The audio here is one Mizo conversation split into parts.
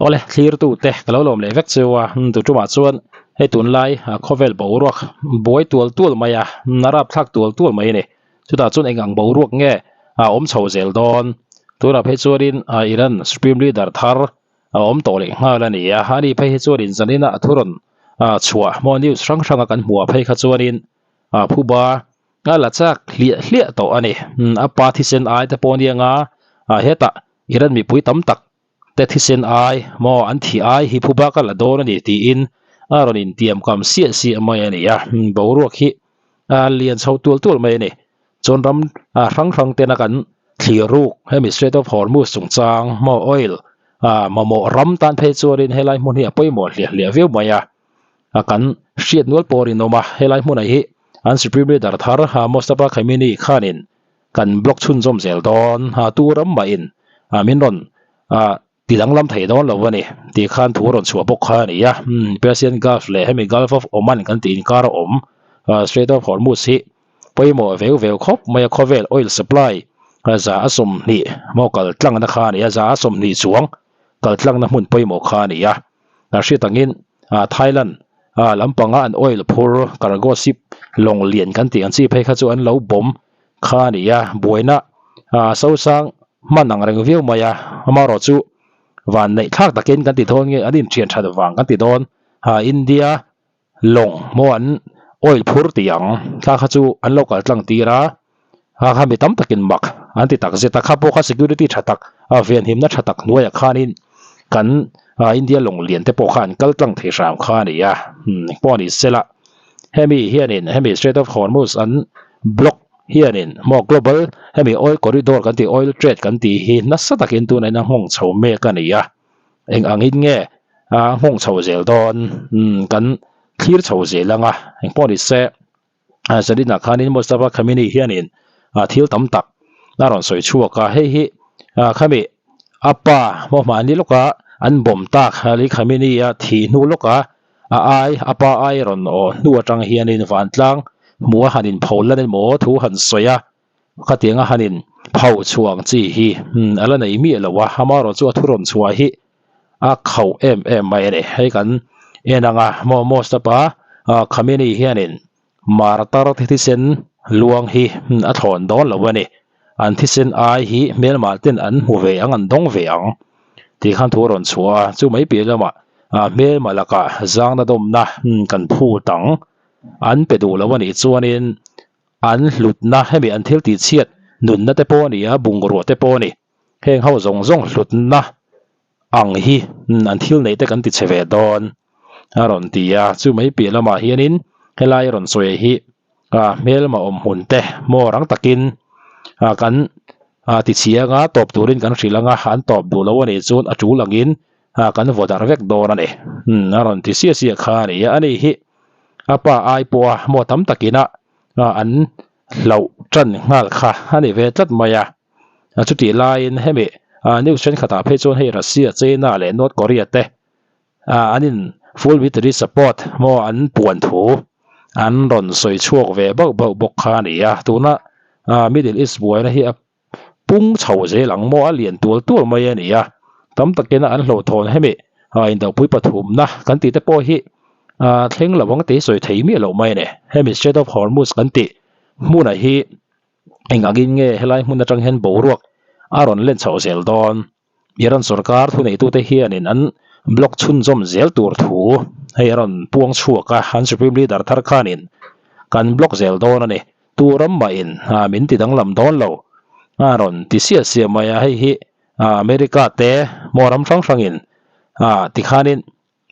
Awle thlirtu te ka lo lawm leh vek cheu a, tu tumah chuan hei tunlai khawvel boruak buai tual tual mai a, a rapthlak tual tual mai a ni. Chutah chuan eng ang boruak nge a awm chho zel dawn? Tunah phei chuanin Iran Supreme Leader thar a awm tawh leh nghal a ni a, ani phei hi chuanin zanina a thu rawn chhuah maw news hrang hranga kan hmuh ah phei kha chuanin phuba a la chak hliah hliah tawh a ni. A pa thisen ai te pawh ania nga hetah Iran mipui tam tak te thisen ai maw an thih ai hi phu bak a la dawn a ni tiin a rawn intiam kam siah siah mai a ni a, boruak hi a lian chho tual tual mai a ni. Chuan ram hrang hrang tena kan thlir ruk hemi Strait of Hormuz chungchang maw oil mamawh ram tan phei chuanin helai hmun hi a pawimawh hliah hliah viau mai a, kan hriat nual pawh a rinawm a, helai hmunah hi an Supreme Leader thar Mojtaba Khamenei khanin kan block chhunzawm zel dawn a tu ram mahin a min rawn a ti danglam thei dawn lo a ni tih khan thu rawn chhuah bawk kha a ni a Persian Gulf leh hemi Gulf of Oman kan tih inkar a awm Strait of Hormuz hi pawimawh veu veu khawp mai a khawvel oil supply za a 20 maw kal tlangna kha a ni a za a 20 chuang kal tlangna hmun pawimawh kha a ni a a hriat angin Thailand lampanga an oil phur cargo ship lawng lian kan tih ang chi phei kha chu an lo bawm kha a ni a, buaina sosang hman ang reng viau mai a, amaherawh chu van neih thlak takin kan ti dawn nge an inthian that vang kan ti dawn India lawng maw an oil phur tih ang thla kha chu an lo kal tlang tir a, kha kha mi tam takin mak an ti tak zet a, kha pawh kha security tha tak venhimna tha tak hnuaiah khanin kan India lawng lian te pawh kha an kal tlang thei hram kha a ni a, pawh a ni sela. Hemi hianin hemi Strait of Hormuz an block hianin maw global hemi oil corridor kan tih oil trade kan tih hi nasa takin tunah hian a nghawng chho mek a ni a, eng angin nge a nghawng chho zel dawn kan thlir chho zel ang a, engpawh ni se Zarina khanin Mojtaba Khamenei hianin thil tam tak a rawn sawi chhuak a, hei hi khami a pa maw hmahni lawka an bawm tak Ali Khamenei-a thih hnu lawka A ai, a pa ai rawn aw hnu atang hianin vantlang hmuh a han inpho lan emaw thu han sawi a, khatianga han inpho chhuang chi hi a la nei miah lo a, amaherawh chu a thu rawn chhuah hi a khauh em em mai a ni. Hei kan en ang a, maw Mostapa Khamenei hianin martar thisen luang hi a thlawn dawn lo a ni. An thisen ai hi hmelmah ten an hmu ve ang, an dawng ve ang tih khan thu a rawn chhuah a, chu mai piah lamah hmelmah lakah zangna dawmna kan phut ang an pe duh lo a nih chuanin an hlutna hemi an thil tihchhiat nunna te pawh a ni a, bungrua te pawh a ni. Heng ho zawng zawng hlutna ang hi an thil neih te kan ti chhe ve dawn a rawn ti a, chu mai piah lamah hianin helai rawn sawi hi hmelma awm hmun te maw rang takin kan ti chhi anga tawp turin kan hrilh anga an tawp duh lo a nih chuan a tul angin kan vaw darh vek dawn a ni a rawn ti siah siah kha a ni a, ani hi a pa ai pawha maw tam takina an hlauh tan nghal kha a ni ve tlat mai a. Chutih laiin hemi news thenkhatah phei chuan hei Russia, China leh North Korea te an in full military support maw an puan thu an rawn sawi chhuak ve bauh bauh bawk kha a ni a. Tuna Middle East buaina hi a pung chho zel ang maw a lian tual tual mai a ni a. Tam takin an hlauhthawn hemi indopui pathumna kan tih te pawh hi thleng lo ang tih sawi thei miah loh mai a ni. Hemi Strait of Hormuz kan tih hmunah hi Eng angin nge helai hmun atang hian boruak a rawn len chhoh zel dawn? Iran sorkar thuneitute hianin an block chhunzawm zel tur thu hei a rawn puang chhuak a, an Supreme Leader thar khanin kan block zel dawn a ni, tu ram mahin min ti danglam dawn lo a rawn ti siah siah mai a, hei hi America te maw ram hrang hrangin tikhanin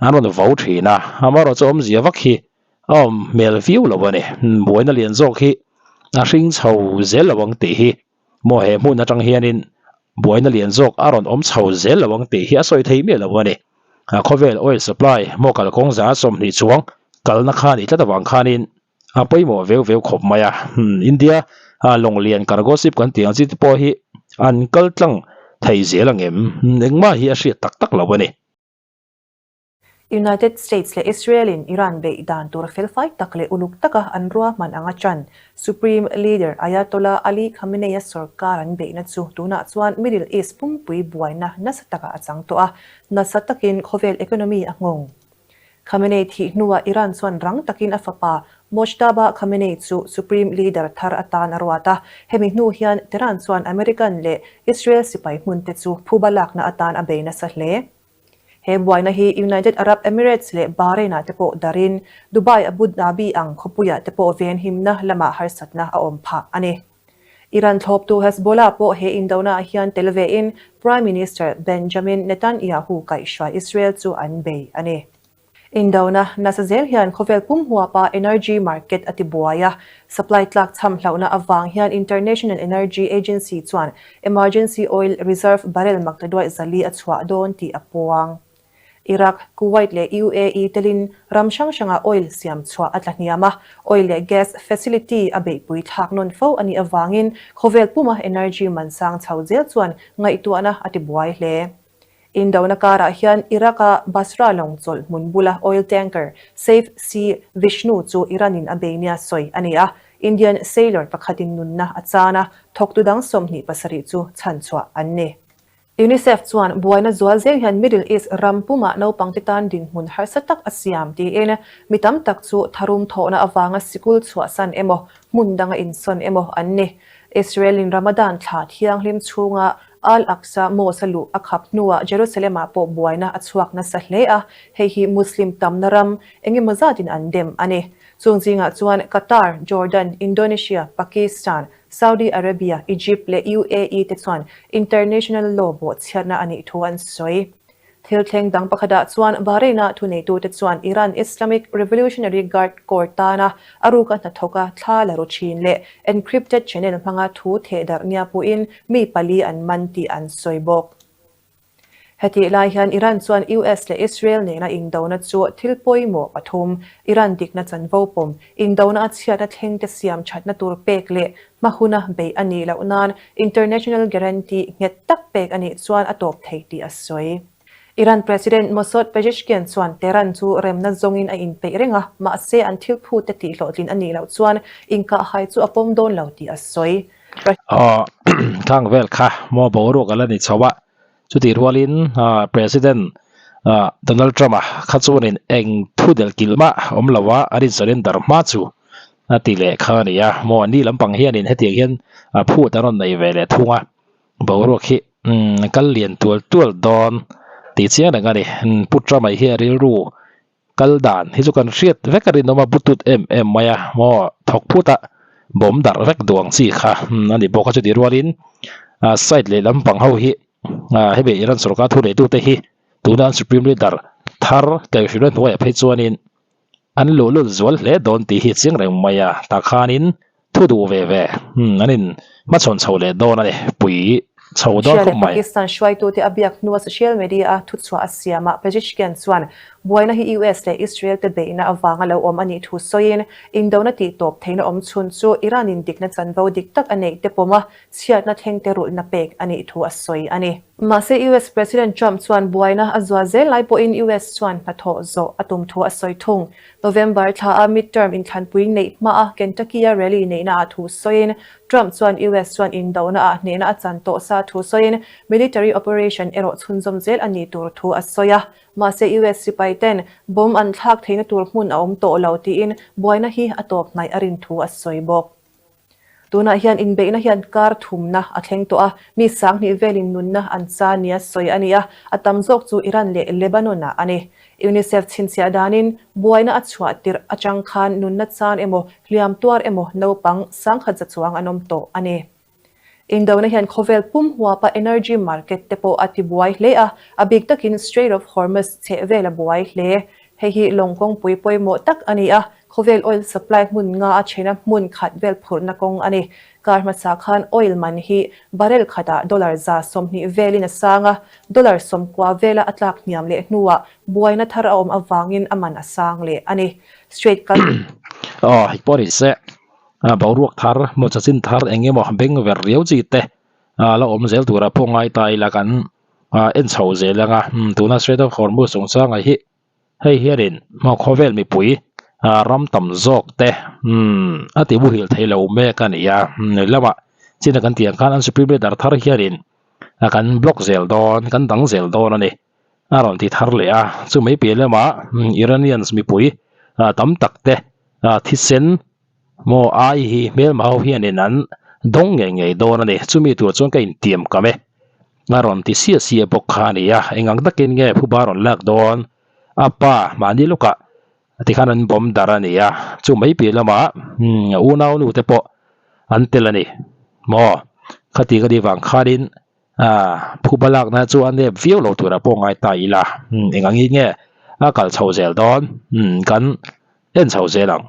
An rawn vo thin a, amaherawhchu awmzia vak hi a awm hmel viau lo a ni. Buaina lian zawk hi a hring chho zel lo ang tih hi maw he hmun atang hianin buaina lian zawk a rawn awm chho zel lo ang tih hi a sawi thei miah lo a ni. Khawvel oil supply maw kalkawng za 20 chuang kalna kha nih tlat avang khanin a pawimawh veu veu khawp mai a. India lawng lian cargo ship kan tih ang chi te pawh hi an kal tlang thei zel ang em? Engmah hi a hriat tak tak lo a ni. United States leh Israel-in Iran beih dan tur felfai tak leh uluk taka an ruahman anga chan Supreme Leader Ayatollah Ali Khamenei-a sorkar an beihna chu tunah chuan Middle East pumpui buaina nasa takah a chang tawh a, nasa takin khawvel economy a nghawng. Khamenei thih hnuah Iran chuan rang takin a fapa Mojtaba Khamenei chu Supreme Leader thar atan a ruat a, hemi hnu hian Tehran chuan American leh Israel sipai hmunte chu phuba lakna atan a bei nasa hle. He buaina hi United Arab Emirates leh Bahrain-ah te pawh darin Dubai Abu Dhabi ang khawpuiah te pawh venhimna lamah harsatna a awm phah a ni. Iran thlawptu Hezbollah pawh he indonaah hian tel vein Prime Minister Benjamin Netanyahu kaihhruai Israel chu an bei a ni. Indona nasa zel hian khawvel pum huapa energy market a tibuai a, supply tlak chham hlauhna avang hian International Energy Agency chuan emergency oil reserve barrel maktaduaih zali a chhuah dawn tih a puang. Iraq, Kuwait leh UAE telin ram hrang hrangah oil siam chhuah a tla hniam a, oil leh gas facility a beihpui thlak nawn fo a nih avangin khawvel puma energy man sang chho zel chuan ngaihtuahna a tibuai hle. Indona karah hian Iraq-a Basra lawng chawlh hmun bula oil tanker Safe Sea Vishnu chu Iran-in a bei nia sawi a ni a, Indian sailor pakhatin nunna a chan a, thawktu dang 27 chu chhanchhuah an ni. UNICEF chuan buaina zual zel hian Middle East ram pumah naupangte tan dinhmun harsa tak a siam tiin mi tam tak chu tharum thawhna avanga sikul chhuahsan emaw, hmun danga insawn emaw an ni. Israel-in Ramadan thla thianghlim chhunga Al-Aqsa Mosque-a luh a khap hnuah Jerusalem-ah pawh buaina a chhuak nasa hle a, hei hi Muslim tamna ram engemaw zatin an dem a ni. Chung zingah chuan Qatar, Jordan, Indonesia, Pakistan, Saudi Arabia, Egypt leh UAE te chuan international law bawhchhiatna a nih thu an sawi. Thil thleng dang pakhatah chuan Bahrain-a thuneitute chuan Iran Islamic Revolutionary Guard Corps tana a ruka hnathawka thla la ru thin leh encrypted channel hmanga thu thehdarh nia puhin mi pali an man tih an sawi bawk. Hetih lai hian Iran chuan US leh Israel nena indona chu thil pawimawh pathum, Iran dikna chanvo pawm, indona a chhiatna thlengte siam thatna tur pek leh hma huna beih a nih loh nan international guarantee nghet tak pek a nih chuan a tawp thei tih a sawi. Iran President Masoud Pezeshkian chuan Tehran chu remna zawngin a inpeih reng a, mahse an thil phute tihhlawhtlin a nih loh chuan inkahhai chu a pawm dawn lo tih a sawi. Aw khang vel kha maw boruak a la ni chho a, chutih rualin President Donald Trump a kha chuanin eng thu del kilh mah awm lo a, an in surrender hma chu a ti leh kha a ni a, maw an ni lampang hianin hetiang hian phut an rawn nei ve leh thung a, boruak hi kal lian tual tual dawn tih chiang reng a ni, Pu Trump a hi a rilru Kal dan hi chu kan hriat vek a rinawm a, butut em em mai a, maw thawk phut a bawm darh vek duh ang chi kha a ni bawk a, chutih rualin side leh lampang ho hi hemi Iran sorkar thu neitute hi tuna an supreme leader thar kaihhrilh a hnuaiah phei chuanin an luhlul zual hle dawn tih hi chiang reng mai a, tah khanin Thu duh ve ve an in hmachhawn chho leh dawn a ni, pui chho dawn Russia leh khawp mai. Pakistan hruaitute a biak hnua social media-a thuchhuah a siamah Pezeshkian chuan buaina hi US leh Israel te beihna avanga lo awm a nih thu sawiin indona tihtawp theihna awm chhun chu Iran-in dikna chanvo dik tak a neih te pawma chhiatna thlengte rulhna pek a nih thu a sawi a ni. Mahse US President Trump chuan buaina a zual zel lai pawhin US chuan hnathawh zawh a tum thu a sawi thung. November thla a midterm inthlanpui neih hmaa Kentucky-a rally neihnaah thu sawiin Trump chuan US chuan indonaah hnehna a chan tawh sa thu sawiin military operation erawh chhunzawm zel a nih tur thu a sawi a. Mahse US sipai ten bomb an thlak theihna tur hmun a awm tawh lo tiin buaina hi a tawp hnaih a rin thu a sawi bawk. Tunah hian inbeihna hian kar thumna a thleng tawh a, mi sanghnih velin nunna an cha nia sawi a ni a, a tam zawk chu Iran leh Lebanon-ah a ni. UNICEF chhinchhiah danin buaina a chhuah tirh atang khan nunna chan emaw, hliam tuar emaw naupang sangkhat za chuang an awm tawh a ni. Indona hian khawvel pum huapa energy market te pawh a tibuai hle a, a bik takin Strait of Hormuz chhehvel a buai hle. Hei hi lawng kawngpui pawimawh tak a ni a, khawvel oil supply hmun nga a chhena hmun khat vel phurhna kawng a ni. Kar hmasa khan oil man hi barrel khatah dollar 120 velin a sang a, dollar 90 vela a tlak hniam leh hnuah buaina thar a awm avangin a man a sang leh a ni. Strait kal. Aw, hei pawh ni se, boruak thar, maw chachin thar eng emaw beng ver riau chi te la awm zel tura pawh ngai ta ila kan en chho zel ang a, tuna Strait of Hormuz chungchanga hi. Hei hianin maw khawvel mipui ram tam zawk te umm a ti muhil thei lo mek a ni a, lamah china kan tih ang khan an supreme leader thar hianin kan block zel dawn kan dang zel dawn a ni a rawn ti thar leh a, chu mai piah lamah Iranians mipui tam tak te thisen maw ai hi hmelma ho hianin an dawng ngei ngei dawn a ni, chumi tur chuan ka intiam kam e. A rawn ti siah siah bawk kha a ni a, eng ang takin nge phuba rawn lak dawn? A pa mahni lawkah tikhan an bawm dar a ni a, chu mai piah lamah a unau nu te pawh an tel a ni maw? Khati ka nih vang khanin phuba lakna chu a nep viau lo turah pawh ngai ta ila, eng angin nge a kal chho zel dawn? Kan en chho zel ang.